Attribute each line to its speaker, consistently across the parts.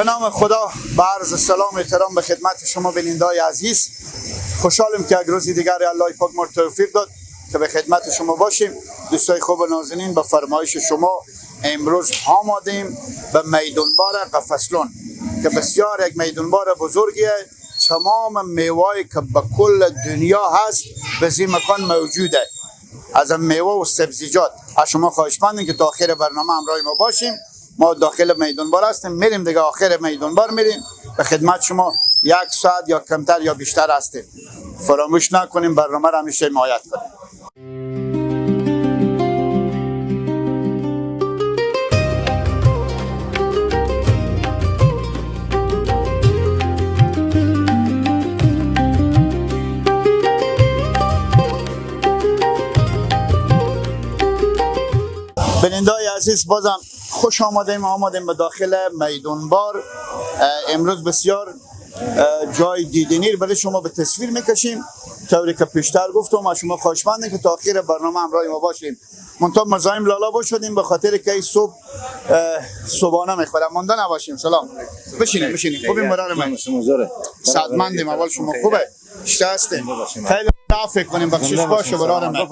Speaker 1: به نام خدا، با عرض سلام و احترام به خدمت شما بینندای عزیز. خوشحالم که یک روز دیگر الله پاک ما توفیق داد که به خدمت شما باشیم. دوستای خوب و نازنین، به فرمایش شما امروز آمادیم به میدانبار قفسلون که بسیار یک میدانبار بزرگیه. تمام میوه‌ای که به کل دنیا هست به این مکان موجوده، از میوه و سبزیجات. از شما خواهش مندیم که تا آخر برنامه همراه ما باشیم. ما داخل میدانبار هستیم، میریم دیگه آخر میدانبار میریم، به خدمت شما یک ساعت یا کمتر یا بیشتر هستیم. فراموش نکنیم برنامه را همیشه حمایت کنیم. بینندای عزیز، بازم خوش آمدیم، آمدیم به داخل میدانبار. امروز بسیار جای دیدنی برای شما به تصویر میکشیم. طوری که پیشتر گفتم از شما خواهشمندیم که تا آخر برنامه همراه ما باشیم. منتها مزاحم لالا بشدیم به خاطر که این صبح صبحانه میخورم، مانده نباشیم. سلام، بشینیم بشینیم. خوبیم برای من صدمندیم. اول شما خوبه؟ شته هستیم؟ خیلی عفو کنیم، بخشش باشه برای من.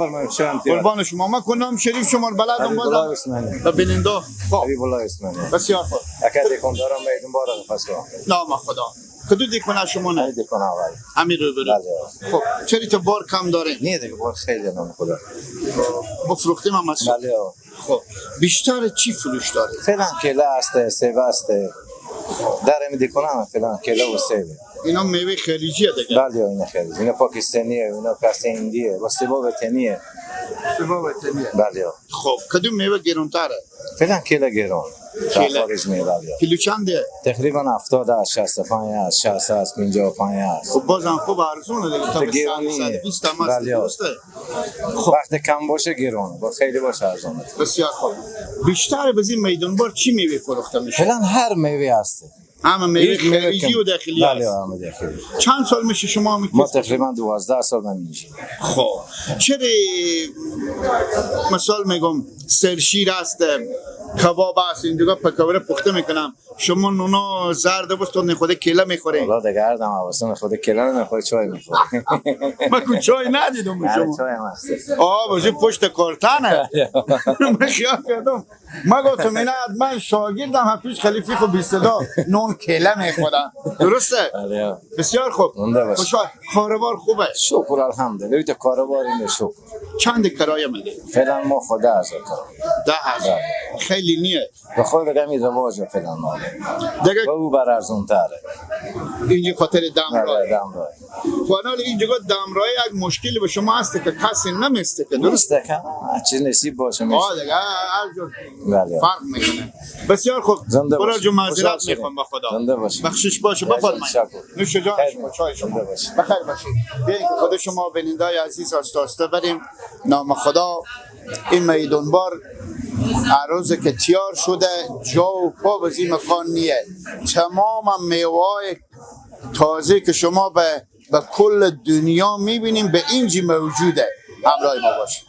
Speaker 1: قربان شما. ما کنم شریف شما بلدم بازم و بیننده. خب
Speaker 2: حبیب الله اسمانی.
Speaker 1: بسیار خوب.
Speaker 2: اکه دیکن دارم میدون بار فصل.
Speaker 1: نام خدا. کدو دیکنه شما نه؟
Speaker 2: دیکن اول.
Speaker 1: امیر رو برو. خب چرا تو بار کم داریم؟
Speaker 2: نه دیگه بار خیلی نام خدا.
Speaker 1: بفروختیم هم از.
Speaker 2: بله.
Speaker 1: خب بیشتر چی فروش داره؟
Speaker 2: فعلا کله است، سیب است. در می دیکنم فعلا کله و سیب.
Speaker 1: اینا میوه خلیجیه دیگه.
Speaker 2: بله اینا خلیجی، اینا پاکستانیه، اینا هندیه، و سیب وطنیه.
Speaker 1: سیب وطنیه.
Speaker 2: بله.
Speaker 1: خب کدوم میوه گرونتره؟
Speaker 2: فعلا کله گرون.
Speaker 1: کله
Speaker 2: خارج می بله.
Speaker 1: کیلو چنده؟
Speaker 2: تقریبا 70 است، 65 است، 60 است، 55 است.
Speaker 1: خب بازم خوب ارزونه دیگه، تا به 120 هم است. درسته.
Speaker 2: خب وقت کم باشه گرونه، با خیلی باشه ارزونه.
Speaker 1: بسیار خوب. بیشتر به این میدانبار چی میوه فروخته میشه؟
Speaker 2: فعلا هر میوه هست.
Speaker 1: همه میوه خارجی و داخلی هست.
Speaker 2: بله همه داخلی.
Speaker 1: چند سال میشه شما
Speaker 2: ما تقریبا 12 سال من اینجا.
Speaker 1: خب چرا مثال میگم سرشیر هست، کباب هست، این دیگه پکوره پخته میکنم، شما نونا زرد بس تو خود کله میخورین؟
Speaker 2: والله دیگه هر دم حواسم خود کله نمیخوره، چای میخوره.
Speaker 1: من کو چای ندیدم شما.
Speaker 2: چای هم هست.
Speaker 1: آه بازی پشت کارتنه. من خیال کردم من گفتم اینا من شاگردم هم پیش خلیفی خب بی صدا نون کله میخورن. درسته؟
Speaker 2: بله.
Speaker 1: بسیار خوب. خوشحال. کاروبار خوبه؟
Speaker 2: شکر الحمدلله. تو کاروبار اینه شکر.
Speaker 1: چند کرایه میده؟
Speaker 2: فعلا ما خود 10,000
Speaker 1: 10,000 خیلی نیه.
Speaker 2: به خود بگم این رواج فعلا ماله.
Speaker 1: دیگه
Speaker 2: او بر ارزون تره.
Speaker 1: اینجا خاطر دمرای.
Speaker 2: دمرای.
Speaker 1: خب حالا اینجا دمرای یک مشکلی به شما هست که کسی نمیسته که
Speaker 2: درسته که چیز نصیب باشه میشه.
Speaker 1: آه دیگه هر جور فرق میکنه. بسیار خوب. برای جو معذرت میخوام به خدا.
Speaker 2: زنده باشید.
Speaker 1: بخشش باشه. بفرمایید. نوش جان شما، چای شما. بخیر باشید. بیاین خود شما بینندای عزیز آسته آسته بریم. نام خدا. این میدانبار عروض که تیار شده، جا و پا به این مکان نیه. تمام میوه تازه که شما به کل دنیا میبینیم به اینجی موجوده. همراه ما باشید.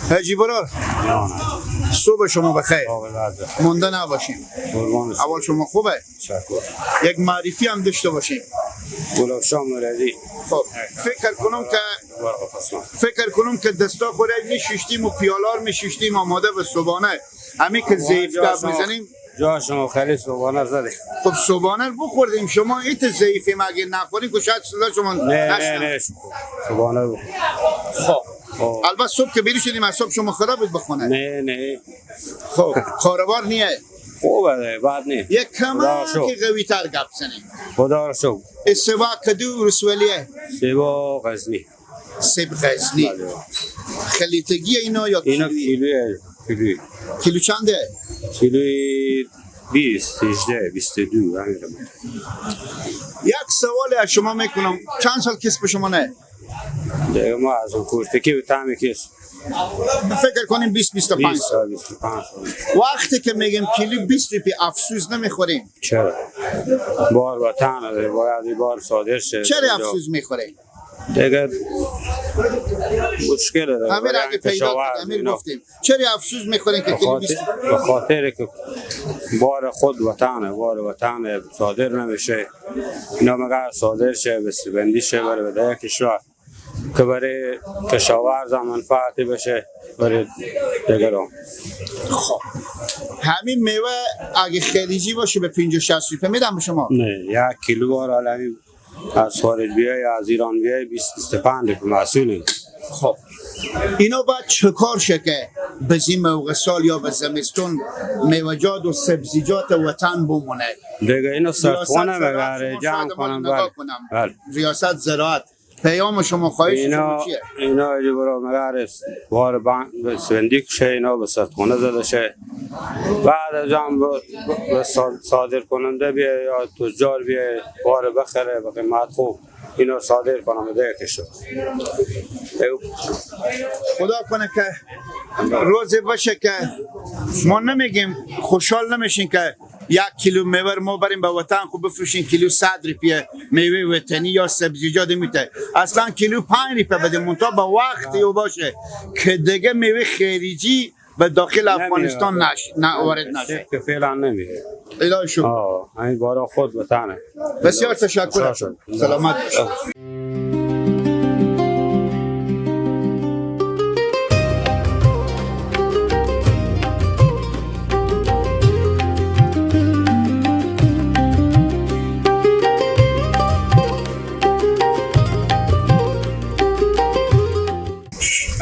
Speaker 1: حاجی برار، صبح شما بخیر. مونده نباشیم. اول شما خوبه؟ یک معرفی هم داشته باشیم. خب فکر کنم که دستا خوره میششتیم و پیالار میششتیم آماده به صبحانه. همین که ضعیف گپ میزنیم
Speaker 3: جا شما خیلی صبحانه زدیم.
Speaker 1: خب صبحانه بخوردیم، شما ایت ضعیفیم اگه نخوریم که شاید صدا شما
Speaker 3: نه نه صبحانه بخور.
Speaker 1: خب البته صبح که بیرون شدیم از صبح شما خراب بود بخونه.
Speaker 3: نه نه.
Speaker 1: خب کاروبار نیه.
Speaker 3: خوبه بعد نه.
Speaker 1: یک کم که قوی تر گپ زنیم.
Speaker 3: خدا رو شکر.
Speaker 1: سبا کدو رسولیه؟
Speaker 3: سبا غزنی.
Speaker 1: سب غزنی. خلیتگی اینا یا
Speaker 3: اینا کیلویه؟ کیلویی.
Speaker 1: کیلو چنده؟
Speaker 3: کیلوی 20 18 22 همین.
Speaker 1: یک سوال از شما میکنم، چند سال کسب شما نه؟
Speaker 3: دیگه ما از اون کورتکی و تعمی که
Speaker 1: فکر کنیم 20 25
Speaker 3: 20
Speaker 1: سال.
Speaker 3: سال 25 سال.
Speaker 1: وقتی که میگیم کیلو 20 روپی افسوس نمیخوریم؟
Speaker 3: چرا؟ بار وطن داره، باید این بار صادر شه.
Speaker 1: چرا افسوس میخوریم؟
Speaker 3: دیگه مشکل داره.
Speaker 1: امیر
Speaker 3: برای
Speaker 1: اگه پیدا
Speaker 3: کشاورز
Speaker 1: کرد، امیر
Speaker 3: اینا.
Speaker 1: گفتیم چرا افسوس میخوریم که
Speaker 3: به
Speaker 1: کیلو 20
Speaker 3: خاطر به خاطر که بار خود وطنه، بار وطن صادر نمیشه. اینا مگر صادر شه، بسته‌بندی شه، بره به دیگه کشور که برای کشاورز هم منفعتی بشه، برای دیگران.
Speaker 1: خب همین میوه اگه خلیجی باشه به 50 60 روپیه میدم به شما؟
Speaker 3: نه، یک کیلو بار الان از خارج بیای یا از ایران بیای 20 25 روپیه محصوله.
Speaker 1: خب اینا باید چه کار شه که به این موقع سال یا به زمستون میوه‌جات و سبزیجات وطن بمونه؟
Speaker 3: دیگه اینو سرخونه
Speaker 1: ریاست زراعت
Speaker 3: بگره
Speaker 1: شما
Speaker 3: جمع
Speaker 1: شاید ما
Speaker 3: کنم.
Speaker 1: نگاه
Speaker 3: بله
Speaker 1: کنم.
Speaker 3: بله.
Speaker 1: ریاست زراعت، پیام شما، خواهش شما
Speaker 3: اینا
Speaker 1: چیه؟
Speaker 3: اینا ایجا برو مگر بار بانک بندی شه، اینا به سرخونه زده شه، بعد از آن به صادر کننده بیه یا تجار بیه بار بخره به قیمت خوب، اینا صادر کنم به دیگه کشور.
Speaker 1: خدا کنه که روزی باشه که ما نمیگیم خوشحال نمیشین که یک کیلو میوه رو ما بریم به وطن خوب بفروشین کیلو 100 روپیه میوه وطنی یا سبزیجات میته، اصلا کیلو 5 روپیه بده، منتها به وقتی او باشه که دیگه میوه خارجی به داخل افغانستان نش نه وارد نشه.
Speaker 3: که فعلا نمیه.
Speaker 1: الهی شکر.
Speaker 3: آه، این بارا خود وطنه.
Speaker 1: بسیار تشکر.
Speaker 3: خوشحال شدم.
Speaker 1: سلامت باشید.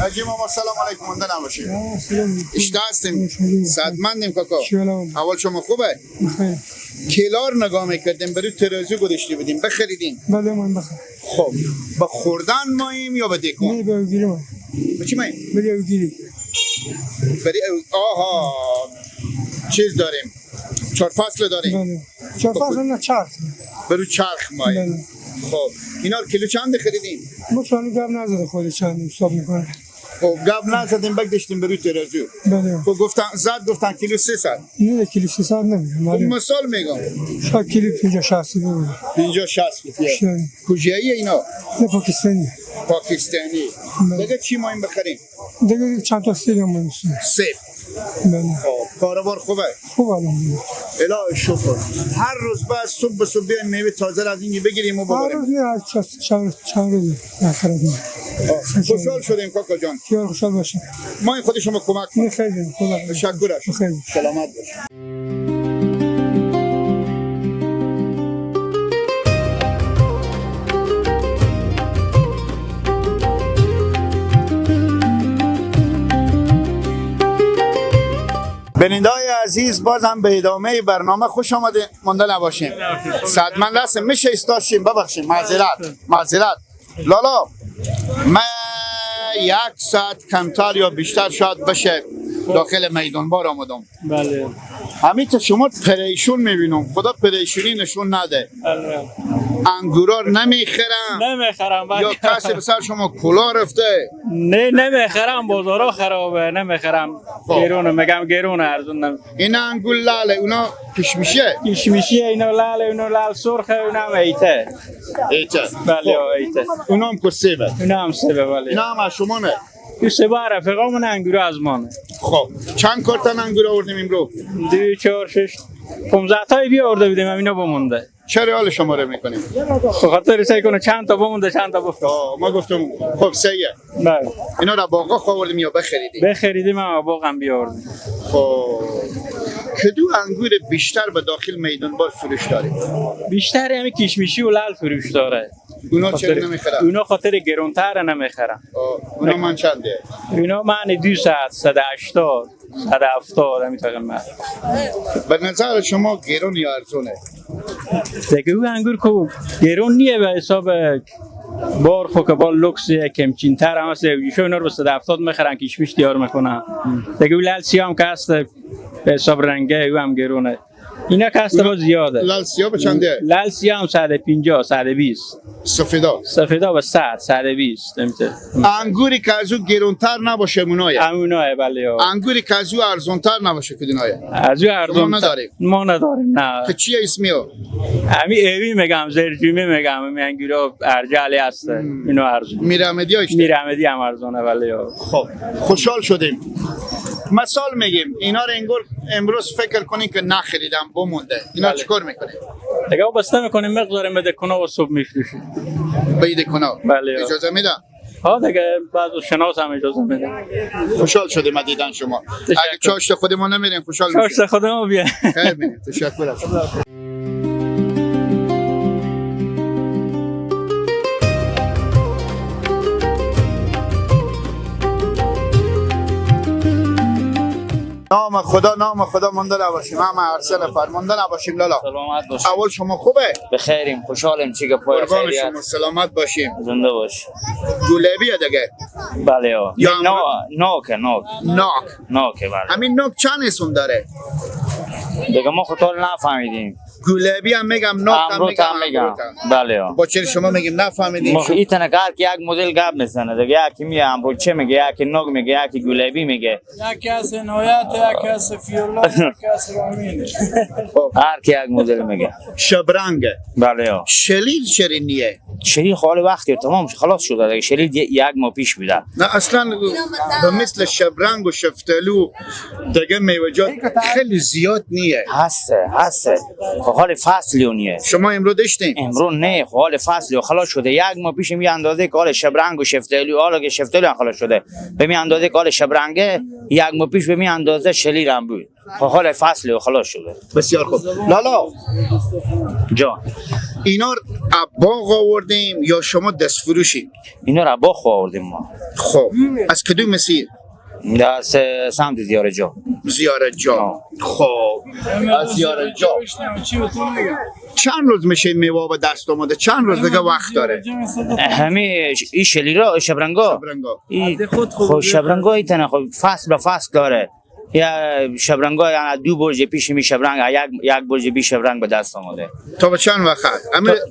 Speaker 1: حاجی ماما سلام علیکم، مونده نباشید. اشته هستیم، صدمندیم کاکا. اول شما خوبه؟
Speaker 4: بخیر.
Speaker 1: کلار نگاه میکردیم، برای ترازو گذاشته بودیم بخریدیم.
Speaker 4: بله، من بخیر.
Speaker 1: خب با خوردن ماییم یا با دکون؟
Speaker 4: نه، به گیری من.
Speaker 1: با چی ماییم؟
Speaker 4: بله، گیری.
Speaker 1: برای آها چیز داریم، چهار فصل داریم.
Speaker 4: بله، چهار فصل نه، چرخ.
Speaker 1: برای چرخ ماییم.
Speaker 4: بله.
Speaker 1: خب اینا رو کیلو چند خریدیم؟
Speaker 4: ما چون گپ نزده خود چند حساب میکنه.
Speaker 1: خب گپ نزدیم، بگذاشتیم برای ترازو.
Speaker 4: بله.
Speaker 1: خب گفتن زد، گفتن کیلو 300.
Speaker 4: نه، کیلو 300 نمیگم.
Speaker 1: خب
Speaker 4: معلوم.
Speaker 1: مثال میگم.
Speaker 4: شاید کیلو 50 60 بود.
Speaker 1: 50 60 روپیه.
Speaker 4: شاید.
Speaker 1: کجایی اینا؟
Speaker 4: نه، پاکستانی.
Speaker 1: پاکستانی.
Speaker 4: بله.
Speaker 1: دیگه چی ماییم بخریم؟
Speaker 4: دیگه چند تا سیب هم مونده.
Speaker 1: سیب.
Speaker 4: بله.
Speaker 1: خب کاروبار خوبه؟
Speaker 4: خوب الان.
Speaker 1: الهی شکر. هر روز بعد صبح به صبح بیایم میوه تازه رو از اینجا بگیریم و
Speaker 4: هر
Speaker 1: ببریم.
Speaker 4: روز نه، از چند روز نخرد.
Speaker 1: خوشحال شدیم کاکا جان.
Speaker 4: خیال خوشحال باشه.
Speaker 1: ما این خود شما کمک کنیم.
Speaker 4: نه، خیلی خدا.
Speaker 1: تشکر.
Speaker 4: خیلی.
Speaker 1: سلامت باش. بیننده های عزیز، باز هم به ادامه برنامه خوش آمده. مونده نباشیم، صدمند هستیم. میشه ایستاشیم؟ ببخشیم، معذرت معذرت. لالا من یک ساعت کمتر یا بیشتر شاید بشه داخل میدان بار آمدم.
Speaker 5: بله.
Speaker 1: همین تا شما پریشون میبینم، خدا پریشونی نشون نده.
Speaker 5: بله.
Speaker 1: انگورا رو نمیخرم
Speaker 5: نمیخرم.
Speaker 1: یا کسی به سر شما کلا رفته؟
Speaker 5: نه، نمیخرم، بازارا خرابه، نمیخرم.
Speaker 1: خب.
Speaker 5: گرونه، میگم گرونه، ارزون نمی.
Speaker 1: این انگور لاله، اونا کشمیشه.
Speaker 5: کشمیشیه، اینا لال، اینا لال سرخه، اینا هم ایته.
Speaker 1: ایته.
Speaker 5: بله ایته.
Speaker 1: اونا هم کسیبه.
Speaker 5: اینا هم سبه، بله.
Speaker 1: اینا هم از شما نه؟
Speaker 5: این سبه رفیقامون، انگورا از مانه.
Speaker 1: خب چند کارتن انگور آوردیم امروز؟
Speaker 5: 2 4 6 15 تایی بیاورده بودیم، اینا بمونده.
Speaker 1: چرا حال شما رو میکنیم؟
Speaker 5: به خاطر سعی کنه چند تا بمونده، چند تا بفروش.
Speaker 1: آه ما گفتم خب سیه.
Speaker 5: بله.
Speaker 1: اینا را باغا آوردیم یا بخریدیم؟
Speaker 5: بخریدیم اما باغم بیاوردیم.
Speaker 1: خب کدو انگور بیشتر به داخل میدان بار فروش داره؟
Speaker 5: بیشتر همین کشمیشی و لال فروش داره.
Speaker 1: اونا چرا نمیخرن؟
Speaker 5: اونا خاطر گرونتر نمیخرن.
Speaker 1: اونا من چنده؟
Speaker 5: اینا من 200 180 170 همین تقریبا.
Speaker 1: به نظر شما گرون یا ارزونه؟
Speaker 5: دیگه او انگور کو گرون نیه به حساب بار، خو که با لوکس کمچین تر هم هست. ایشو اینا رو به 170 میخرن، کشمیش دیار میکنن. دیگه او لال سیام که هست به حساب رنگه او هم گرونه. اینا که هست باز زیاده.
Speaker 1: لال سیاه به چنده؟
Speaker 5: لال سیاه هم 150 120.
Speaker 1: سفیدا؟
Speaker 5: سفیدا به 100 120. نمیته.
Speaker 1: انگوری که از او گرونتر نباشه مونایه.
Speaker 5: همونایه بله.
Speaker 1: انگوری که از او ارزونتر نباشه کدینایه؟
Speaker 5: از او ارزون
Speaker 1: ما نداریم.
Speaker 5: ما نداریم نه.
Speaker 1: که چیه اسمی او؟
Speaker 5: همی ایوی میگم، زرجومی میگم، همی انگورا ارجلی هست. اینو ارزون.
Speaker 1: میرحمدی ها اشته.
Speaker 5: میرحمدی هم ارزونه بله.
Speaker 1: خب خوشحال شدیم. مثال میگیم اینا رو انگور امروز فکر کنین که نخریدم بمونده، اینا چیکار میکنیم؟
Speaker 5: دیگه بسته میکنیم مقدار بده کنه و صبح میفروشیم.
Speaker 1: بیده کنه.
Speaker 5: بله.
Speaker 1: اجازه میدم؟
Speaker 5: ها دیگه بعض شناس هم اجازه میده.
Speaker 1: خوشحال شدیم از دیدن شما. اگه چاشت خودمون نمیریم خوشحال میشیم.
Speaker 5: چاشت خودمون بیا.
Speaker 1: خیر میریم. تشکر از شما. نام خدا، نام خدا، مونده نباشیم. هم هر سه نفر مونده نباشیم لالا.
Speaker 6: سلامت باشیم.
Speaker 1: اول شما خوبه؟
Speaker 6: بخیریم، خوشحالیم. چی که پای
Speaker 1: قربان
Speaker 6: خیریت.
Speaker 1: شما، سلامت باشیم.
Speaker 6: زنده باش.
Speaker 1: گلابیه دیگه.
Speaker 6: بله ها.
Speaker 1: یا
Speaker 6: ناک ناک
Speaker 1: ناک.
Speaker 6: ناک بله.
Speaker 1: همین ناک چند اسم داره؟
Speaker 6: دیگه ما خود نفهمیدیم.
Speaker 1: گلابی هم میگم، ناک هم میگم،
Speaker 6: میگم. بله ها.
Speaker 1: با چرا شما میگیم نفهمیدیم؟
Speaker 6: ما این تنه هر کی یک مدل گپ میزنه دیگه، یکی میگه امبوچه میگه، یکی ناک میگه، یکی گلابی میگه،
Speaker 7: یکی از عنایت، یکی از فیولا، یکی از رامین.
Speaker 6: هر کی یک مدل میگه.
Speaker 1: شبرنگ.
Speaker 6: بله ها.
Speaker 1: شلیل شیرینیه.
Speaker 6: شلیل خالی وقتی تمام خلاص شده دیگه. شلیل یک ماه پیش بوده.
Speaker 1: نه اصلا به مثل شبرنگ و شفتالو دیگه میوه‌جات خیلی زیاد نیه.
Speaker 6: هسته هسته. حال فصلی اونیه.
Speaker 1: شما امروز داشتین؟
Speaker 6: امروز نه، حال فصلی خلاص شده. یک ماه پیش می اندازه که حال شبرنگ و شفتالو، حالا که شفتالو خلاص شده به می اندازه که حال شبرنگه، یک ماه پیش به می اندازه شلیل هم بود. حال فصلی خلاص شده.
Speaker 1: بسیار خوب. لالا
Speaker 6: جان،
Speaker 1: اینا رو باغ آوردیم یا شما دست فروشی؟
Speaker 6: اینا رو باغ آوردیم ما.
Speaker 1: خب از کدوم مسیر؟
Speaker 6: از سمت زیارت جا.
Speaker 1: زیارت جا. خب از زیارت جا چند روز میشه میوه به دست آمده؟ چند روز دیگه وقت داره؟
Speaker 6: همه این شلیرا شبرنگا. خب شبرنگا ایتنه خب فصل به فصل داره. یا شبرنگا یعنی دو برج پیش می شبرنگ، یک برج بی شبرنگ به دست آمده.
Speaker 1: تا به چند وقت؟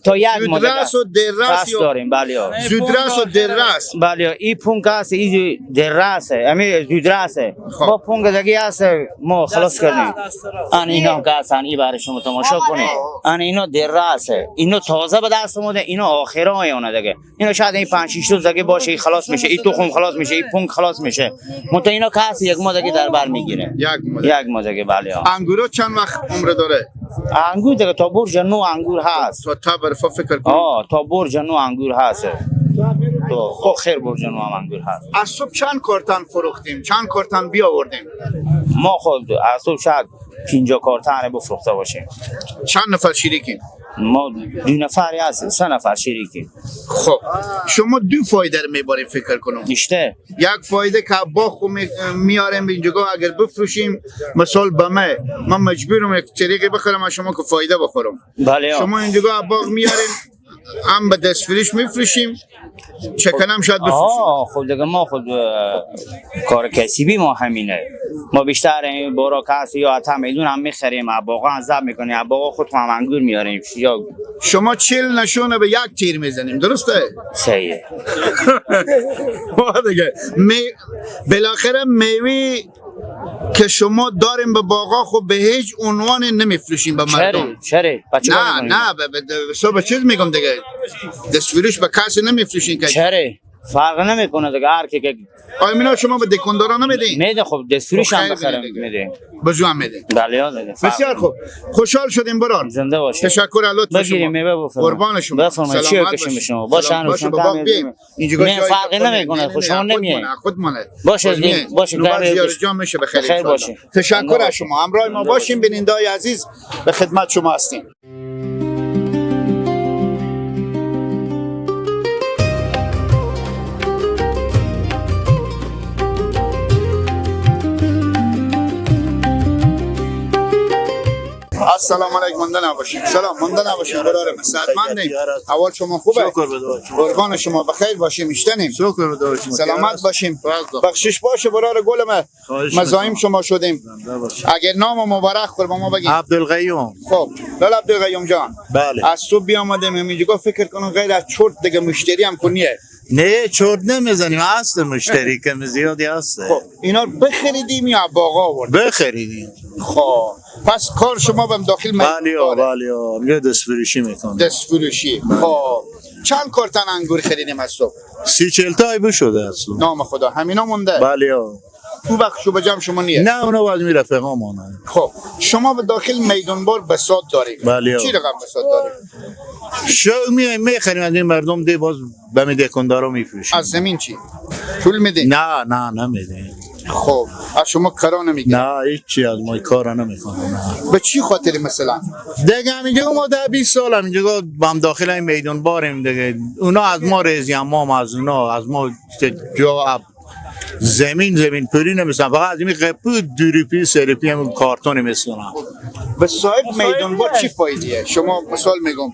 Speaker 6: تا یک ماه
Speaker 1: زودرس و درس
Speaker 6: داریم. بله
Speaker 1: زودرس و درس.
Speaker 6: بله این پونک هست، این درس، همین زودرس. با پونک دیگه هست ما خلاص کردیم. ان اینا که هستن این برای شما تماشا کنید. ان اینا درس، اینا تازه به دست آمده، اینا آخرای اونه دیگه. اینا شاید این 5 6 روز دیگه باشه، این خلاص میشه، این تخم خلاص میشه، این پونک خلاص میشه. منتها اینا که هست یک ماه دیگه در بر میگیره. یک ماه دیگه. بله.
Speaker 1: انگورا چند وقت عمر داره؟
Speaker 6: انگور دیگه تا برج نو انگور هست.
Speaker 1: تا برفا فکر کن.
Speaker 6: تا برج نو انگور هست. تو خب خیر برج نو هم انگور هست.
Speaker 1: از صبح چند کارتن فروختیم؟ چند کارتن بیاوردیم؟
Speaker 6: ما خود از صبح شاید 50 کارتن بفروخته باشیم.
Speaker 1: چند نفر شریکیم؟
Speaker 6: ما 2 نفری هستیم، 3 نفر شریکیم.
Speaker 1: خب شما دو فایده رو میباریم فکر کنم.
Speaker 6: بیشتر
Speaker 1: یک فایده که باغ میاریم اینجا اگر بفروشیم، مثال به من مجبورم یک طریقی بخرم از شما که فایده بخورم.
Speaker 6: بله.
Speaker 1: شما اینجا باغ میاریم هم به دست فروش میفروشیم، چکنم شاید بفروشیم.
Speaker 6: خب دیگه ما خود کار کسبی ما همینه. ما بیشتر این براک هست یا حتی میدون هم میخریم، باغ هم ضرب میکنیم، باغ خود هم انگور میاریم. یا
Speaker 1: شما 40 نشونه به یک تیر میزنیم، درسته؟
Speaker 6: صحیحه.
Speaker 1: دیگه بالاخره میوه که شما داریم به باغا خب به هیچ عنوان نمیفروشیم به مردم.
Speaker 6: چرا؟
Speaker 1: نه نه به چیز میگم دیگه، دست فروش به کسی نمیفروشین که.
Speaker 6: چرا؟ فرق نمیکنه دیگه، هر کی که
Speaker 1: آیا مینا شما به دکاندارا نمیدین؟
Speaker 6: میده. خب دست فروش هم بخرم میده.
Speaker 1: به زو هم میده.
Speaker 6: بله دیگه.
Speaker 1: بسیار خوب، خوشحال شدیم برار.
Speaker 6: زنده باشید.
Speaker 1: تشکر از لطف شما.
Speaker 6: میوه بفرمایید.
Speaker 1: قربان شما.
Speaker 6: سلامت باشید. شما باشه
Speaker 1: باشه. اینجا
Speaker 6: فرقی نمیکنه، خوش شما نمیای.
Speaker 1: خودمونه.
Speaker 6: باشه باشه.
Speaker 1: جان میشه بخیر باشه. تشکر از شما. همراه ما باشیم بیننده‌های عزیز، به خدمت شما هستیم. السلام علیکم، مانده نباشیم. سلام، مانده نباشیم برادر من. صحتمندیم؟ اول شما خوبه؟
Speaker 8: شکر به دعای شما.
Speaker 1: قربان شما، بخیر باشیم، میشتنیم.
Speaker 8: شکر به دعای شما.
Speaker 1: سلامت باشیم. بخشش باشه برادر گل من،
Speaker 8: خواهش
Speaker 1: مزاحم
Speaker 8: می‌کنم.
Speaker 1: شما شدیم. اگر نام مبارک خور با ما بگید.
Speaker 8: عبدالقیوم.
Speaker 1: خب لالا عبدالقیوم جان.
Speaker 8: بله.
Speaker 1: از صبح بیامدیم اینجا، فکر کنم غیر از چرت دیگه مشتری هم کنیه.
Speaker 8: نه چرت نمیزنیم، هست مشتری کم زیادی هست.
Speaker 1: خب اینا رو بخریدیم یا باغ آورد؟
Speaker 8: بخریدیم.
Speaker 1: خب پس کار شما بهم داخل
Speaker 8: بله
Speaker 1: میدان
Speaker 8: بله، میره دست فروشی میکنه.
Speaker 1: دست فروشی. خب چند کارتن انگور خریدیم از صبح؟
Speaker 8: 30-40 تا شده اصلا.
Speaker 1: نام خدا همینا مونده.
Speaker 8: بله.
Speaker 1: او وقت شو به جمع شما نیه؟
Speaker 8: نه اونا باید می رفقا مانه.
Speaker 1: خب شما به داخل میدان بار بساط داریم.
Speaker 8: بله.
Speaker 1: چی رقم بساط داریم؟
Speaker 8: شو میایم میخریم از این مردم، دی باز به می دکاندارا میفروشیم.
Speaker 1: از زمین چی پول میدین؟
Speaker 8: نه نه نمیدیم.
Speaker 1: خب از شما کرا نمیگیرن؟
Speaker 8: نه هیچی از ما کارا نمیکنه، نه.
Speaker 1: به چی خاطر مثلا؟
Speaker 8: دیگه همینجا ما ده 20 سال همینجا با هم داخل این میدان باریم دیگه. اونا از ما رزی هم، ما هم از اونا. از ما جا زمین پولی نمیسن، فقط از این قپو دوریپی سریپی هم کارتون میسونن.
Speaker 1: به صاحب میدان بار چی فایده؟ شما مثال میگم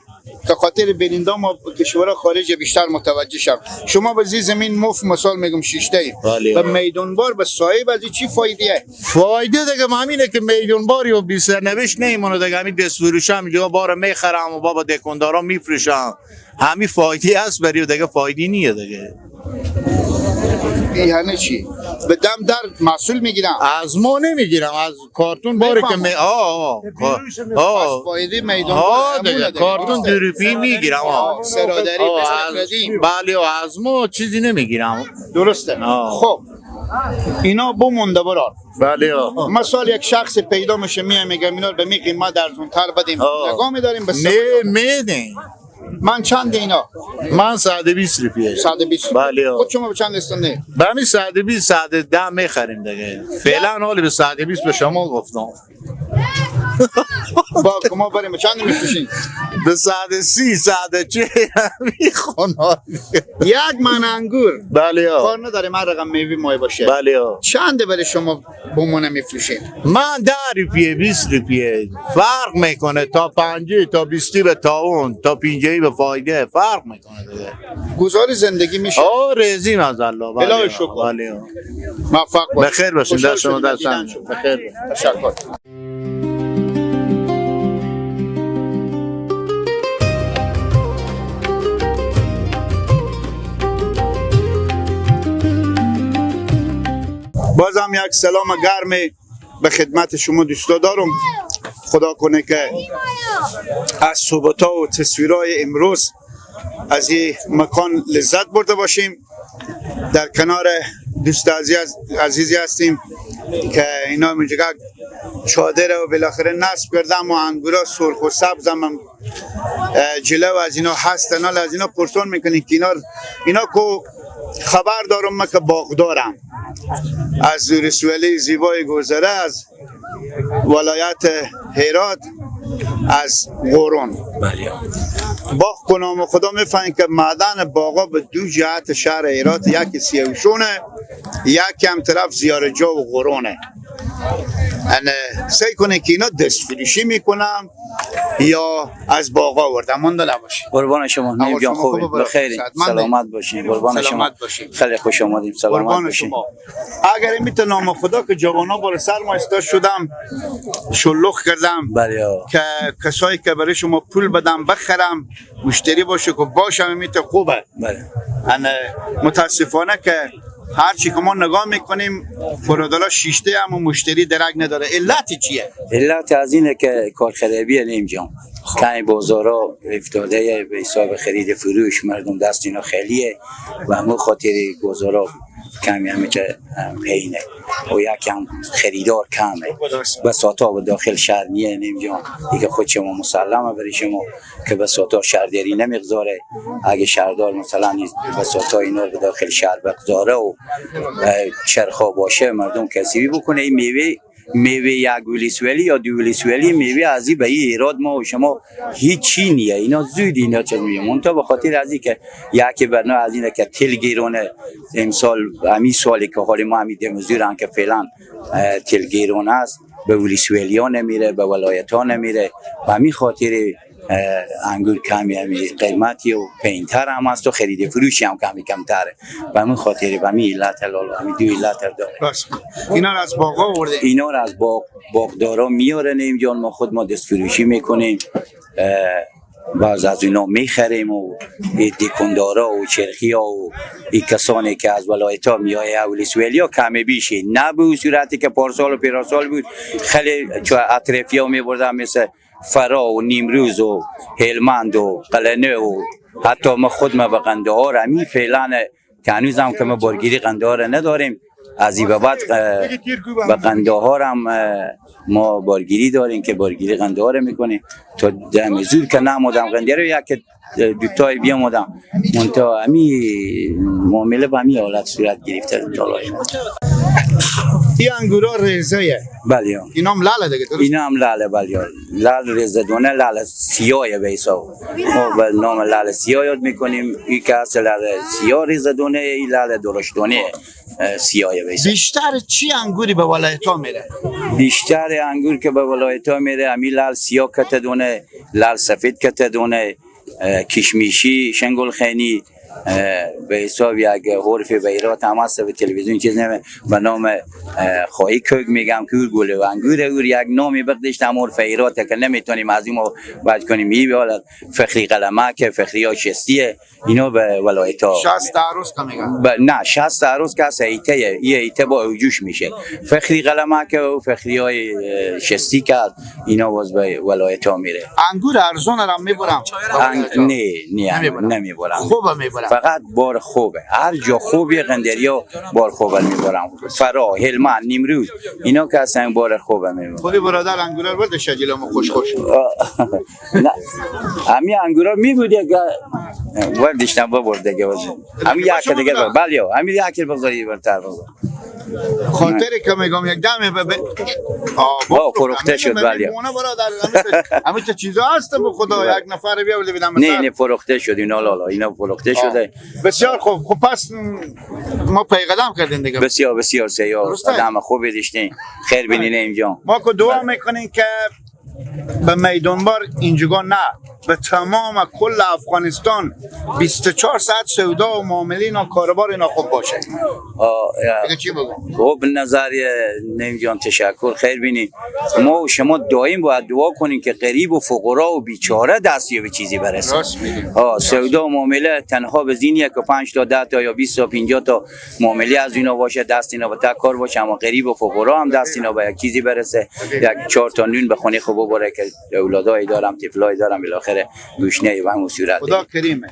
Speaker 1: که خاطر بیننده ما کشورها خارج بیشتر متوجه شم. شما به زی زمین مف مثال میگم شیشته ایم.
Speaker 8: بله.
Speaker 1: به میدان بار به صاحب از این چی فایده؟
Speaker 8: فایده دیگه همینه که میدون باری و بی سرنوشت نیمونه دیگه. همین دست فروش هم اینجا بار میخرم و بابا دکاندارا میفروشم، همین فایده هست بری و دیگه فایده نیه دیگه.
Speaker 1: یعنی چی؟ به دم در محصول میگیرم.
Speaker 8: از ما نمیگیرم، از کارتون باری که می آه آه
Speaker 1: از فایده میدان
Speaker 8: آه
Speaker 1: بار
Speaker 8: دیگه کارتون دوروپی میگیرم. آه
Speaker 1: سرادری
Speaker 8: آه،
Speaker 1: مثل قدیم.
Speaker 8: بله از ما چیزی نمیگیرم.
Speaker 1: درسته.
Speaker 8: آه.
Speaker 1: خب اینا بمونده برار.
Speaker 8: بله.
Speaker 1: مثال یک شخص پیدا میشه میای میگه اینا رو به می قیمت ارزون تر بدیم.
Speaker 8: آه.
Speaker 1: نگاه میداریم به
Speaker 8: نه
Speaker 1: سوال.
Speaker 8: میدیم.
Speaker 1: من چند اینا؟
Speaker 8: من 120 روپیه.
Speaker 1: 120.
Speaker 8: بله.
Speaker 1: خود شما به چند استنده؟
Speaker 8: به همین 120 110 میخریم دیگه. فعلا حالی به 120 به شما گفتم.
Speaker 1: با ما بریم چند میفروشین؟
Speaker 8: به 130 140 میخونه.
Speaker 1: یک من انگور.
Speaker 8: بله.
Speaker 1: کار نداره من رقم میوه مای باشه.
Speaker 8: بله.
Speaker 1: چند برای شما بمونه میفروشین؟
Speaker 8: من 10 روپیه 20 روپیه فرق میکنه، تا 5 تا 20 به تاون تا 50 به فایده فرق میکنه دیگه.
Speaker 1: گزار زندگی میشه.
Speaker 8: آه رزیم از الله. بله
Speaker 1: الهی شکر.
Speaker 8: بله.
Speaker 1: موفق باشید.
Speaker 8: بخیر باشین.
Speaker 1: خوشحال
Speaker 8: دست شما
Speaker 1: شدیم.
Speaker 8: دست
Speaker 1: دیدن
Speaker 8: شما.
Speaker 1: شما.
Speaker 8: بخیر.
Speaker 1: تشکر. بازم یک سلام گرم به خدمت شما دوستا دارم. خدا کنه که از صحبت و تصویرهای امروز از این مکان لذت برده باشیم. در کنار دوست عزیزی هستیم که اینا اینجا چادر رو بالاخره نصب کردم و انگورا سرخ و سبز هم جلو از اینا هست. اینا از اینا پرسون میکنین که اینا کو خبر دارم من که باغدارم از رسولی زیبای گذره از ولایت هرات از قرون.
Speaker 6: بله.
Speaker 1: باغ کنام خدا میفهمیم که معدن باغا به دو جهت شهر هرات، یکی سیوشونه یکی هم طرف زیارجا و قرونه. سعی کنه که اینا دست فروشی میکنم یا از باغا آوردم. مونده نباشه.
Speaker 6: قربان شما نیم جان،
Speaker 1: شما خوبه
Speaker 6: خوبی
Speaker 1: برادر.
Speaker 6: بخیر
Speaker 1: صحتمندی.
Speaker 6: سلامت باشین. قربان شما.
Speaker 1: سلامت باشین.
Speaker 6: خیلی خوش آمدیم. سلامت
Speaker 1: قربان
Speaker 6: باشین.
Speaker 1: شما. اگر این نام خدا که جوانا بالا سر ما ایستاد شدم شلوغ کردم.
Speaker 6: بله.
Speaker 1: که کسایی که برای شما پول بدم بخرم مشتری باشه که باشم میته خوبه.
Speaker 6: بله.
Speaker 1: متاسفانه که هر چی که ما نگاه میکنیم فرادالا شیشته هم و مشتری درک نداره. علت چیه؟
Speaker 6: علت از اینه که کار خرابیه نیم جان. کمی بازارا افتاده به حساب خرید فروش مردم دست اینا خیلیه و همون خاطر بازارا کمی همه که پینه و یکم خریدار کمه. بساطا به داخل شهر نیه نیم جان. دیگه خود شما مسلمه برای شما که بساطا شهرداری نمیگذاره. اگه شهردار مثلا بساطا اینا رو به داخل شهر بگذاره و چرخا باشه مردم کسی بکنه. این میوه یک ولیسولی یا دو ولیسولی میوه از این به این ایراد ما و شما هیچی نیه. اینا زود اینا چیز میگه منتها به خاطر از این که یکی برنامه از اینه که تل گیرونه امسال همین سالی که حال ما همین دمزورن که فعلا تل گیرونه است.
Speaker 9: به ولیسویلیا نمیره، به ولایت ها نمیره. و همین خاطر انگور کمی همی قیمتی و پینتر هم هست و خرید فروشی هم کمی کمتره. و همین خاطر و همین علت لالا، همین دو علت داره.
Speaker 1: اینا رو از باغ آورده؟
Speaker 9: اینا رو از باغدارا میارن اینجا، ما خود ما دست فروشی میکنیم، بعض از اینا میخریم و دکاندارا و چرخی ها و این کسانی که از ولایت ها میایه ولیسویلیا کمی بیشه، نه به صورتی که پارسال و پیراسال بود خیلی اطرافی ها میبردن، مثل فرا و نیمروز و هلمند و قلنه و حتی ما خود ما به قندهار همی فعلا که هنوز هم که ما بارگیری قندهار نداریم. از این به بعد به قندهار هم ما بارگیری داریم که بارگیری قندهار میکنیم. تا دم زور که نمودم قندهار یک دوتای بیامدم منتها همی معامله به همی حالت صورت گرفته.
Speaker 1: این انگورا ریزه؟
Speaker 9: بله.
Speaker 1: اینا هم لاله دیگه درست؟
Speaker 9: اینا هم لاله، بله. لال ریزه دونه، لال سیاه به حساب ما به نام لال سیاه یاد میکنیم. این که اصل لال سیاه ریزه دونه، این لال درشت دونه سیاه به حساب.
Speaker 1: بیشتر چی انگوری به ولایت ها میره؟
Speaker 9: بیشتر انگور که به ولایت ها میره امی لال سیاه کته دونه، لال سفید کته دونه، کشمیشی، شنگل خینی به حساب یک حرف به ایرات هم هست به تلویزیون چیز نمه به نام خواهی کوک میگم که گله و انگور اور یک نامی بقدشت هم حرف ایراته که نمیتونیم از این ما باید کنیم. این حالت فخری قلمه که فخری ها شستیه، اینا به ولایت ها
Speaker 1: 60 عروس که میگن؟
Speaker 9: نه 60 عروس که هست ایته، یه ایته با اوجوش میشه. فخری قلمه که و فخری های شستی که اینا باز به ولایت ها میره.
Speaker 1: انگور ارزون را میبرم؟
Speaker 9: نه نه نمیبرم،
Speaker 1: خوبه میبرم،
Speaker 9: فقط بار خوبه. هر جا خوبی قندریا بار خوبه میبرم. فرا، هلمند، نیمروز اینا که اصلا بار خوبه میبرم.
Speaker 1: خودی برادر انگورا رو برده شجیلمو خوش خوش.
Speaker 9: نه همین انگورا میبود یک وردشتم ببرد دیگه باشه. همین یک دیگه بله، همین یک بگذاری برتر بگذار.
Speaker 1: خاطر که میگم یک دم
Speaker 9: با فروخته شد. بله
Speaker 1: همین چه چیزا هست به خدا یک نفر بیا ولی بدم.
Speaker 9: نه نه فروخته شد اینا لالا، اینا فروخته شده.
Speaker 1: بسیار خوب. خب پس ما پیغام کردیم دیگه.
Speaker 9: بسیار بسیار سیار آدم خوبی داشتین، خیر بینین اینجا.
Speaker 1: ما که دعا میکنیم که به میدانبار اینجا نه، به تمام کل افغانستان 24 ساعت سودا و معامله اینا کاروبار اینا خوب باشه. دیگه چی بگم؟
Speaker 9: خب نظر نیم جان تشکر، خیر بینی. ما و شما دائم باید دعا کنیم که غریب و فقرا و بیچاره دستی به چیزی برسه.
Speaker 1: راست میگی.
Speaker 9: سودا و معامله تنها به زینیه که 5 تا 10 تا یا 20 تا 50 تا معامله از اینا باشه، دست اینا به تا کار باشه، اما غریب و فقرا هم دست اینا به یک چیزی برسه، یک 4 تا نون به خونه خوب ببره که اولادای دارم، طفلای دارم، بالاخره گوشنه و هم صورت.
Speaker 1: خدا کریمه.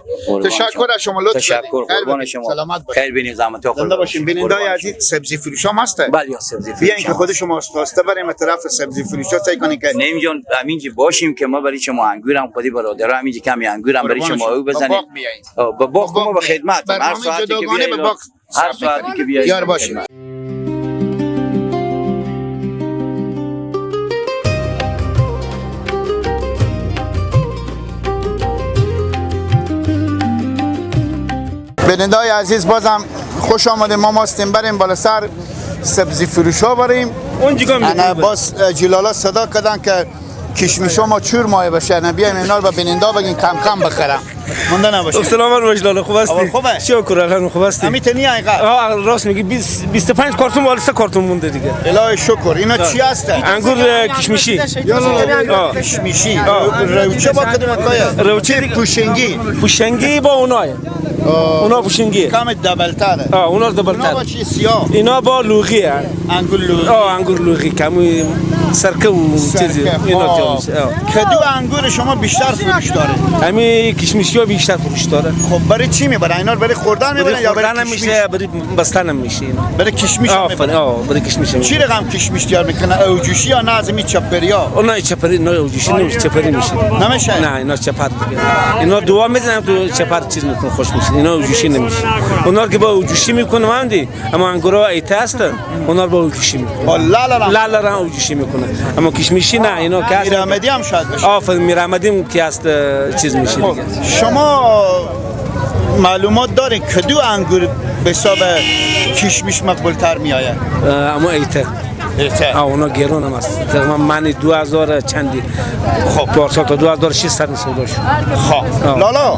Speaker 1: تشکر از شما، لطف
Speaker 9: تشکر، قربان شما،
Speaker 1: سلامت باشین،
Speaker 9: خیر بینید، زحمت ها
Speaker 1: زنده باشین. بینندای عزیز سبزی فروش هم هست؟
Speaker 9: بله سبزی فروش.
Speaker 1: بیاین که خود شما واسطه بریم طرف سبزی فروش ها، سعی کنین که
Speaker 9: نیم جان همینجا باشیم که ما برای شما انگورم خودی برادرها همینجا کمی انگورم برای شما او بزنیم. با باغ ما به خدمت هر ساعتی که بیاید، هر ساعتی که بیاید
Speaker 1: یار باشیم. بینندای عزیز بازم خوش آمده. ما ماستیم بریم بالا سر سبزی فروش ها بریم. انا باز جلالا صدا کردن که کشمیش ها ما چور مایه باشه، نه بیایم اینا رو به بیننده بگین کم کم بخرم. مونده نباشه.
Speaker 10: سلام علیکم لالا، خوب هستی؟
Speaker 1: خوبه؟
Speaker 10: شکر الحمد، خوب هستی؟
Speaker 1: همین تنی اینقدر؟
Speaker 10: راست میگی. 25 کارتون بالا 3 کارتون مونده دیگه.
Speaker 1: الهی شکر. اینا چی هست؟
Speaker 10: انگور کشمیشی.
Speaker 1: کشمیشی. روچه با کدوم کایه؟
Speaker 10: روچه
Speaker 1: پوشنگی.
Speaker 10: پوشنگی با اونای. اونا پوشنگی.
Speaker 1: کم دبل تره.
Speaker 10: اونا دبل تره.
Speaker 1: اینا با چی سیاه؟
Speaker 10: اینا با لوغیه.
Speaker 1: انگور لوغی.
Speaker 10: انگور لوغی کمی سرکه و چیزی اینا تیار میشه.
Speaker 1: کدو انگور شما بیشتر فروش داره؟
Speaker 10: همین کشمیشی ها بیشتر فروش داره.
Speaker 1: خب برای چی میبرن؟ اینا رو برای خوردن میبرن یا برای کشمیش؟
Speaker 10: میشه، برای بستن هم میشه اینا.
Speaker 1: برای کشمیش هم میبرن.
Speaker 10: برای کشمیش.
Speaker 1: چی رقم کشمیش تیار میکنه؟ اوجوشی یا نه از این چپریا؟
Speaker 10: اونا چپری، نه اوجوشی نمیشه، چپری میشه.
Speaker 1: نمیشه؟
Speaker 10: نه اینا چپر دیگه. اینا دعا میزنن تو چپر چیز میکنه خوش میشه. اینا اوجوشی نمیشه. اونا که با اوجوشی میکنه ماندی، اما انگورا ایت هستن، اونا با اوجوشی میکنه.
Speaker 1: لا لا
Speaker 10: لا لا اوجوشی میکنه. اما کشمیشی نه، اینا که
Speaker 1: میرآمدی هم شاید بشه.
Speaker 10: آفرین، میرآمدی که هست چیز میشه دیگه.
Speaker 1: شما معلومات دارین کدو انگور به حساب کشمیش مقبول تر میآید؟
Speaker 10: اما ایته. اونا گرون هم است. تقریبا من 2000 چندی. خب پارسال تا 2600 سودا شد.
Speaker 1: خب لالا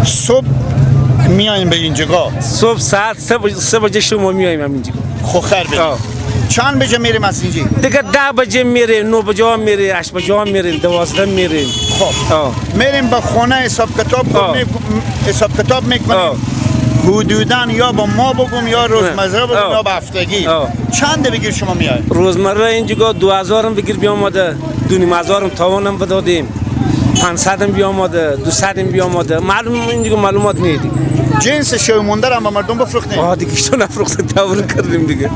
Speaker 1: صبح میایم به اینجا.
Speaker 10: صبح ساعت 3 بجه شما میایم اینجا.
Speaker 1: خب خیر بده. چند بجه میریم از اینجا؟
Speaker 10: دیگه 10 بجه میریم، 9 بجه میریم، 8 بجه میریم، 12 میریم.
Speaker 1: خب میریم به خونه حساب کتاب حساب کتاب میکنیم. حدوداً یا با ما بگم یا روزمره بگم یا به هفتگی. چند بگیر شما میای؟
Speaker 10: روزمره اینجا 2000 بگیر بیامده، 2500 توانم بدادیم، 500 بیامده، 200 بیامده. معلوم اینجا معلومات نیست.
Speaker 1: جنس شو مونده هم به مردم بفروختیم.
Speaker 10: آه دیگه چطور نفروختیم، تورو کردیم دیگه.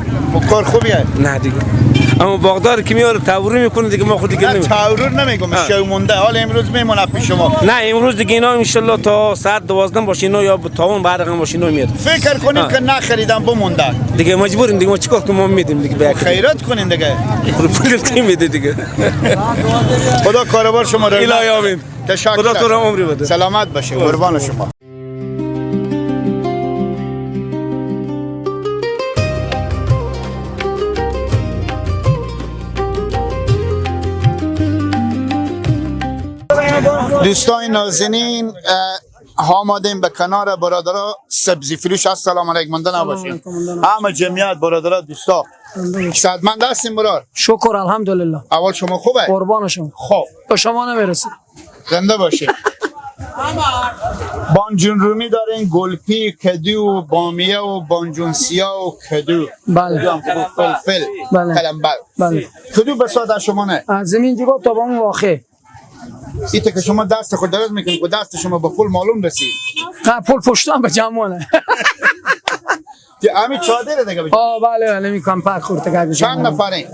Speaker 1: کار خوبیه؟
Speaker 10: نه دیگه. اما باغدار که میاره تورو میکنه دیگه، ما خود دیگه
Speaker 1: نه تورو نمیگم، شو مونده. حالا امروز میمونه پیش شما.
Speaker 10: نه امروز دیگه اینا ان شاء الله تا ساعت 12 باشه اینا یا تاون برقم باشه اینا میاد.
Speaker 1: فکر کنیم که نخریدم بمونده.
Speaker 10: دیگه مجبوریم دیگه، ما چیکار کنیم، ما میدیم دیگه. به
Speaker 1: خیرات کنین دیگه.
Speaker 10: پول کی میده دیگه.
Speaker 1: خدا کاروبار شما رو
Speaker 10: الهی آمین.
Speaker 1: تشکر.
Speaker 10: خدا تو رو عمری بده.
Speaker 1: سلامت باشه. قربان شما. دوستان نازنین آمدیم به کنار برادرها سبزی فروش. السلام علیکم. مونده نباشیم همه جمعیت برادرها دوستا. صحتمند هستیم برادر؟
Speaker 7: شکر الحمدلله.
Speaker 1: اول شما خوبه؟
Speaker 7: قربان شما.
Speaker 1: خب
Speaker 7: به شما نمیرسه.
Speaker 1: زنده باشید. بانجون رومی دارین، گلپی، کدو، بامیه و بانجون سیاه و کدو.
Speaker 7: بله.
Speaker 1: فلفل.
Speaker 7: بله.
Speaker 1: کلمبر.
Speaker 7: بله.
Speaker 1: کدو به ساده شما نه؟
Speaker 7: از زمین جگاه تا به اون واخه.
Speaker 1: ایته که شما دست خود دراز میکنید که دست شما با پول معلوم رسید.
Speaker 7: نه پول پشتم به جمعونه.
Speaker 1: همین چادره دیگه.
Speaker 7: آه بله بله میکنم پک خورده.
Speaker 1: چند نفرین؟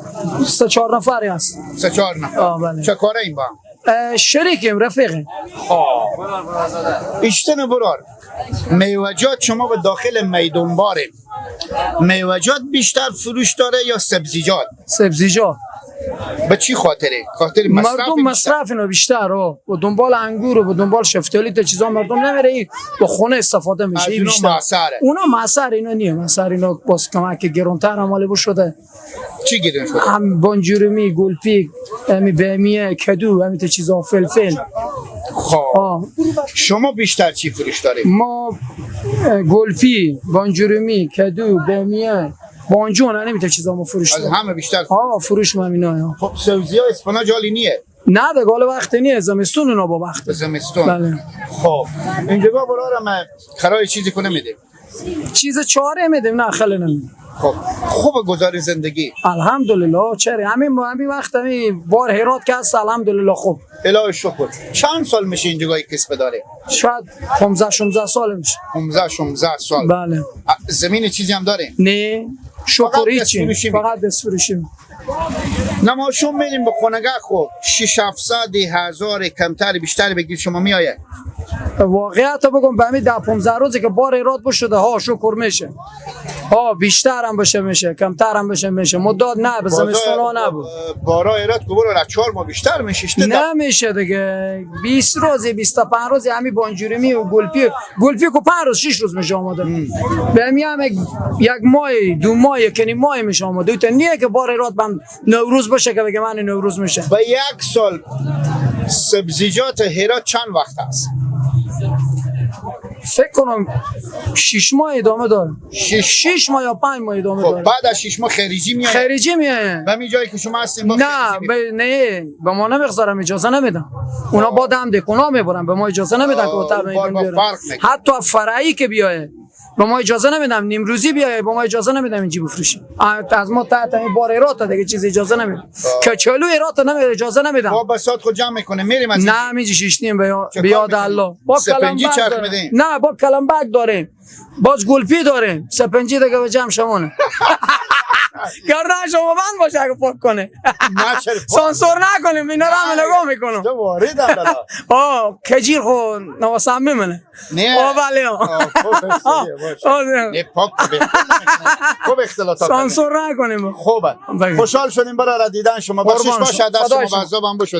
Speaker 7: 3-4 نفری هست.
Speaker 1: 3-4 نفر.
Speaker 7: آه بله.
Speaker 1: چه کاره این با هم؟
Speaker 7: شریکیم، رفیقیم.
Speaker 1: خب اشتن برار میوه‌جات شما به داخل میدون باریم، میوه‌جات بیشتر فروش داره یا سبزیجات؟
Speaker 7: سبزیجات.
Speaker 1: به چی خاطره؟ خاطر مصرف
Speaker 7: مردم مصرف اینو بیشتر و دنبال انگور و دنبال شفتالی تا چیزا مردم نمیره، این با خونه استفاده میشه این بیشتر. اونا معصر اینا نیه، معصر اینا باز کمک گرونتر هم مال شده.
Speaker 1: چی گرون شده؟
Speaker 7: هم بانجورمی، گلپی، همی بامیه، کدو، همین تا چیزا، فلفل.
Speaker 1: خب شما بیشتر چی فروش دارید؟
Speaker 7: ما گلپی، بانجورمی، کدو، بامیه، بانجون، همین تا چیزا ما فروش داریم.
Speaker 1: از همه بیشتر.
Speaker 7: ها فروش ما اینا.
Speaker 1: خب سبزی ها اسفناج حالی نیه؟
Speaker 7: نه دیگه حالا وقت نیه، زمستون اونا با وقت.
Speaker 1: زمستون.
Speaker 7: بله.
Speaker 1: خب اینجا برارم خرای چیزی کنه میدیم؟
Speaker 7: چیز چاره میدیم، نه خیلی نمیدیم.
Speaker 1: خب خوب گذاری زندگی؟
Speaker 7: الحمدلله. چرا همین وقت همین بار هرات که هست الحمدلله خوب.
Speaker 1: الهی شکر. چند سال میشه اینجا کسب داره؟
Speaker 7: شاید 15-16 سال میشه.
Speaker 1: 15-16 سال.
Speaker 7: بله.
Speaker 1: زمین چیزی هم داریم؟
Speaker 7: نه شکر هیچی، فقط دست فروشی.
Speaker 1: نماشون میریم به خونگه. خب 600-700 هزار کمتر بیشتر بگیر شما میآید؟
Speaker 7: واقعیت بگم به همین 10-15 روزی که بار ایراد بشده ها شکر میشه. ها بیشتر هم بشه میشه، کمتر هم بشه میشه. مدت نه به زمستون ها نبود.
Speaker 1: بارا ایراد که برو 4 ماه بیشتر میشه.
Speaker 7: نمیشه دیگه. 20 روز 25 روز همین بانجورمی و گلپی، گلپی که 5 روز 6 روز میشه آماده. به همین هم یک ماه دو ماه یک نیم ماه میشه آماده. تا نیه که بار ایراد بم نوروز باشه که بگه من نوروز میشه.
Speaker 1: به یک سال سبزیجات هرات چند وقت است؟
Speaker 7: فکر کنم 6 ماه ادامه داره. 6 ماه یا 5 ماه ادامه داره.
Speaker 1: خب بعد از 6 ماه خریجی میاد.
Speaker 7: خریجی میاد.
Speaker 1: و همین جایی که شما هستین با
Speaker 7: نه نه به ما نمیگذارم، اجازه نمیدم. اونا با دم دکونا میبرن، به ما اجازه نمیدن که اتاق میدون بیارن. حتی فرعی که بیای به ما اجازه نمیدم، نیمروزی بیای به ما اجازه نمیدم اینجی بفروشیم. از ما تحت این بار ایرات دیگه چیز اجازه نمیدم. کچالو ایرات نمیدم، اجازه نمیدم.
Speaker 1: با بساط خود جمع میکنه میریم از
Speaker 7: نه اینجی شیشتیم به یاد الله. با
Speaker 1: سپنجی چرخ میدیم.
Speaker 7: نه با کلمبک داریم، باز گلپی داریم، سپنجی دیگه به جمع شمونه. گردن شما بند باشه اگه پاک کنه. سانسور نکنیم اینا رو هم نگاه میکنم.
Speaker 1: تو وارد هم
Speaker 7: آه کجیر خو نواسم میمونه.
Speaker 1: نه
Speaker 7: آه بله
Speaker 1: نه پاک خوب اختلاطات
Speaker 7: سانسور نکنیم.
Speaker 1: خوبه خوشحال شدیم برای دیدن شما. بخشش باشه دست شما عذابم بشد.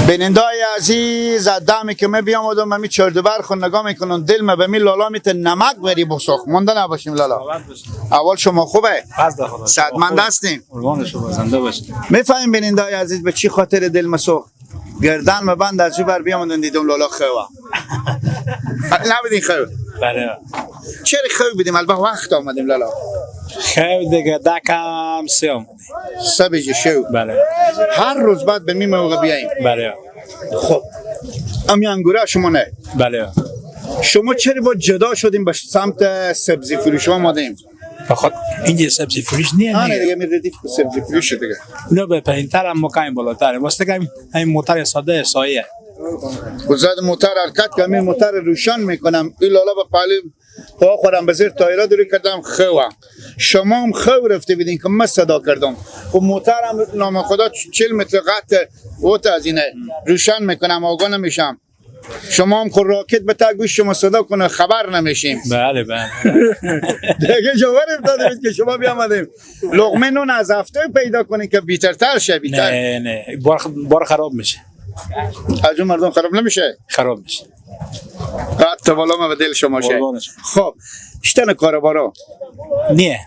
Speaker 1: بینندای عزیز، از دمی که می بیامدم من می چردبر خون نگاه میکنم، دل ما به می لالا میته نمک بری بسخ مونده نباشیم. لالا اول شما خوبه؟ صحتمند هستیم؟
Speaker 5: قربان شما، زنده باشید.
Speaker 1: میفهمیم بینندای عزیز به چی خاطر دل مسوخ گردن ما بند از بر بیامدن دیدم لالا خواه نبودین خواه.
Speaker 5: بله.
Speaker 1: چرا خواه بودیم؟ البته وقت آمدیم لالا.
Speaker 5: خیر دیگه، دکم سه آمدیم.
Speaker 1: سه بجه شو.
Speaker 5: بله.
Speaker 1: هر روز بعد به می موقع بیاییم.
Speaker 5: بله.
Speaker 1: خب امی انگوره شما نه؟
Speaker 5: بله.
Speaker 1: شما چرا با جدا شدیم به سمت سبزی فروش آمدیم؟
Speaker 5: بخاطر اینجا سبزی فروش نیه.
Speaker 1: آره دیگه، می ردیف سبزی فروش دیگه.
Speaker 5: نه به پایین‌تر هم مکان بالاتر. واسه که همین موتر ساده سایه.
Speaker 1: گذار موتر حرکت که می موتر روشن میکنم، این لالا به پالی پا خورم به زیر تایرا دوری کردم خو. شما هم خو رفته بودین که من صدا کردم. خب موترم نام خدا 40 متر قطع اوت از اینه روشن میکنم آگاه نمیشم. شما هم خود راکت به تا گوش شما صدا کنه خبر نمیشیم.
Speaker 5: بله بله.
Speaker 1: دیگه جواب داده بود که شما بیامدیم لقمه نون از هفته پیدا کنین که بیترتر شه. بیتر
Speaker 5: نه نه، بار خراب میشه.
Speaker 1: از اون مردم خراب نمیشه؟
Speaker 5: خراب میشه.
Speaker 1: قد بالا ما به دل شما شه. خب شتن کاروبارا
Speaker 5: نه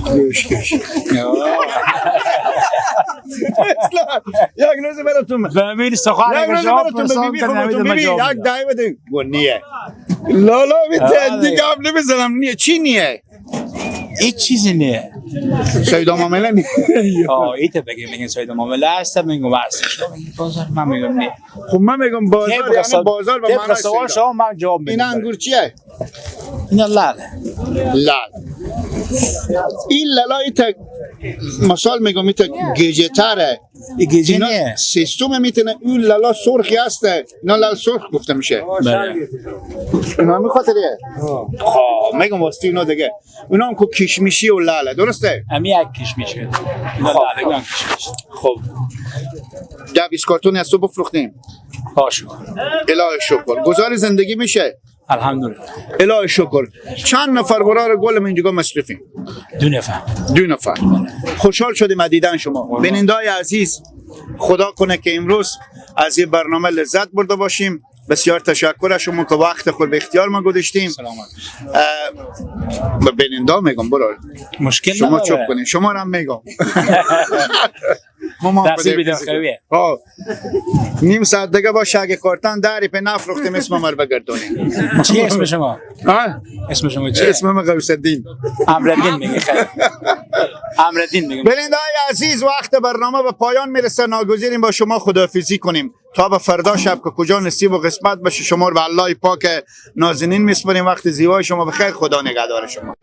Speaker 1: گوش گوش. یک روز براتون
Speaker 5: به سخن
Speaker 1: یک روز براتون به بیبی خودتون بیبی یک دعی بده گو نیه لالا بیته دیگه هم نمیزنم. نیه چی نیه؟
Speaker 5: هیچ چیزی نیه.
Speaker 1: سیدا معامله نیه.
Speaker 5: ایت بگیم میگن سیدا معامله هست، میگم هست. بازار من میگم نیه.
Speaker 1: خب من میگم بازار یعنی بازار به معنای
Speaker 5: سوال شما من جواب میدم.
Speaker 1: این انگور چیه؟
Speaker 5: این لال.
Speaker 1: لال. این لالای تا مثال میگم ایتا گیجه تره.
Speaker 5: گیجه نیه.
Speaker 1: سیستم میتونه اون لالا سرخی هست. اینا لال سرخ گفته میشه.
Speaker 5: بله.
Speaker 1: اینا می خاطریه. خب میگم واسه اینا دیگه. اونا هم که کشمیشی و لاله درسته؟
Speaker 5: امی یک کشمیشه. اینا لاله هم کشمیش.
Speaker 1: خب 10-20 کارتون از تو بفروختیم.
Speaker 5: شکر.
Speaker 1: الهی شکر. گذار زندگی میشه.
Speaker 5: الحمدلله.
Speaker 1: الهی شکر. چند نفر برار گل اینجا مصرفیم؟
Speaker 5: 2 نفر.
Speaker 1: 2 نفر. خوشحال شدیم از دیدن شما. بینندای عزیز، خدا کنه که امروز از این برنامه لذت برده باشیم. بسیار تشکر از شما که وقت خود به اختیار ما گذاشتیم. به بیننده میگم برو
Speaker 5: مشکل
Speaker 1: شما چوب کنین، شما رو هم میگم. نیم ساعت دیگه با شگ کارتن دری په نفروختیم اسم ما رو بگردونیم.
Speaker 5: چی اسم شما؟ اسم شما چیه؟
Speaker 1: اسم من غوث الدین.
Speaker 5: امرالدین میگه. خیر امرالدین میگه.
Speaker 1: بیننده‌های عزیز، وقت برنامه به پایان میرسه. ناگزیریم با شما خداحافظی کنیم تا به فردا شب که کجا نصیب و قسمت باشه. شما رو به الله پاک نازنین میسپاریم. وقت زیبای شما بخیر. خدا نگهدار شما.